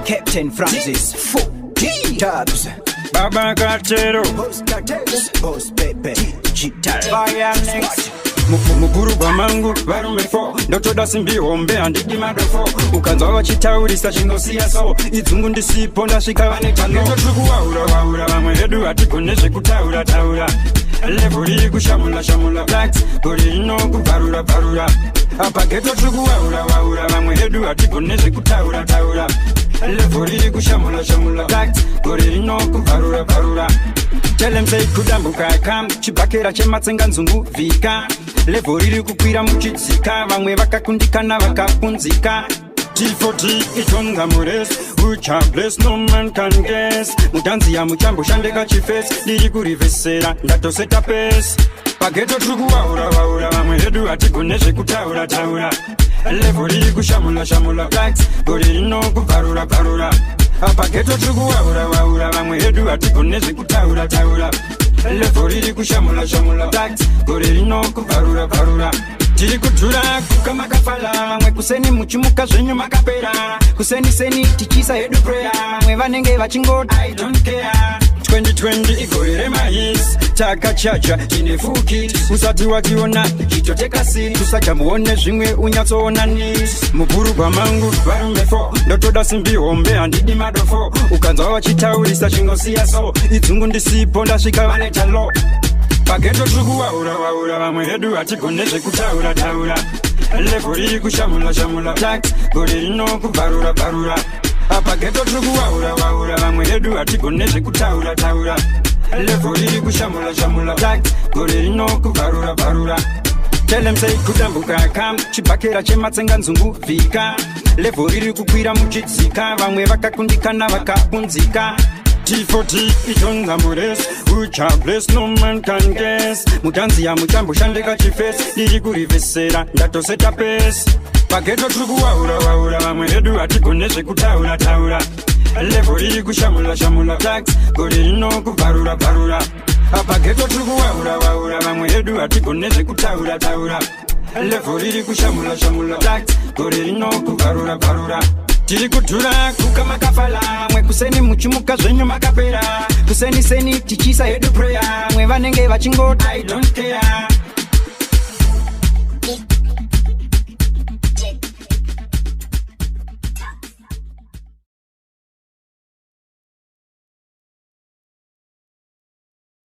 Captain Francis, 4 D Dubs, Baba Katero, Boss Cartels, Boss Pepe, Digital, Fire Next. Mubhurugwa mangu varume 4, ndotoda simbi hombe, handidi madofo. Ukanzwa vachitaurisa, chingosiya. So idzungu, ndisipo ndasvika vane tano. Tiri kuwaura waura, vamwe vedu hatigone zvekutaura taura. Level riri kushamula shamula blacks, gore rino kubvarura bvarura. Apa ghetto tiri kuwaura waura, vamwe vedu hatigone zvekutaura taura. Level riri kushamula shamula blacks, gore rino kubvarura bvarura. Tell them say kudambuka kam chibhakera chematsenga nzungu vhika. Level riri kukwira muchidzika, vamwe vakakundikana vakapunzika. T40 itonga mures ucha bless, no man can guess. Mutanzi ya muchamboshandeka chifesi, ndiri kurivhesera, ndatoseta pace. Paghetto tiri kuwaura waura, vamwe vedu hatigone zvekutaura taura. Level riri kushamula shamula blacks, gore rino kubvarura bvarura. Paghetto tiri kuwaura waura, vamwe vedu hatigone zvekutaura taura. Level riri kushamula shamula blacks, gore rino kubvarura bvarura. Tiri kudhura kuka makafala, vamwe kuseni muchimuka zvenyu makapera. Kuseni seni tichisa hedu prayer, vamwe vanenge vachingoti I don't care. 2020 igore remahits, takachacha tine fuki. Usati wationa, chitoteka seat, usajamuone zvimwe, unyatsoona nit. Mubhurugwa mangu varume 4, ndotoda simbi hombe, handidi madofo. Ukanzwa vachitaurisa, chingosiya. So idzungu, ndisipo ndasvika vane talo. Paghetto tiri kuwaura waura, vamwe vedu hatigone zvekutaura taura. Level riri kushamula shamula tax, gore rino kubvarura bvarura. Paghetto tiri kuwaura waura, vamwe vedu hatigone zvekutaura taura. Level riri kushamula shamula tax, gore rino kubvarura bvarura. Tell them say kudambuka kam chibhakera chematsenga nzungu vhika. Level riri kukwira muchidzika, vamwe vakakundikana vakapunzika. T40 itonga mures ucha bless, no man can guess. Mutanzi ya muchamboshandeka chifesi, ndiri kurivhesera, ndatoseta pace. Paghetto tiri kuwaura waura, vamwe vedu hatigone zvekutaura taura. Level riri kushamula shamula tax, gore rino kubvarura bvarura. Paghetto tiri kuwaura waura, vamwe vedu hatigone zvekutaura taura. Level riri kushamula shamula tax, gore rino kubvarura bvarura. Tiri kudhura kuka makafala, mwe kuseni muchimuka zvenyu makapera. Kuseni seni tichisa hedu prayer, mwe vanenge vachingoti I don't care.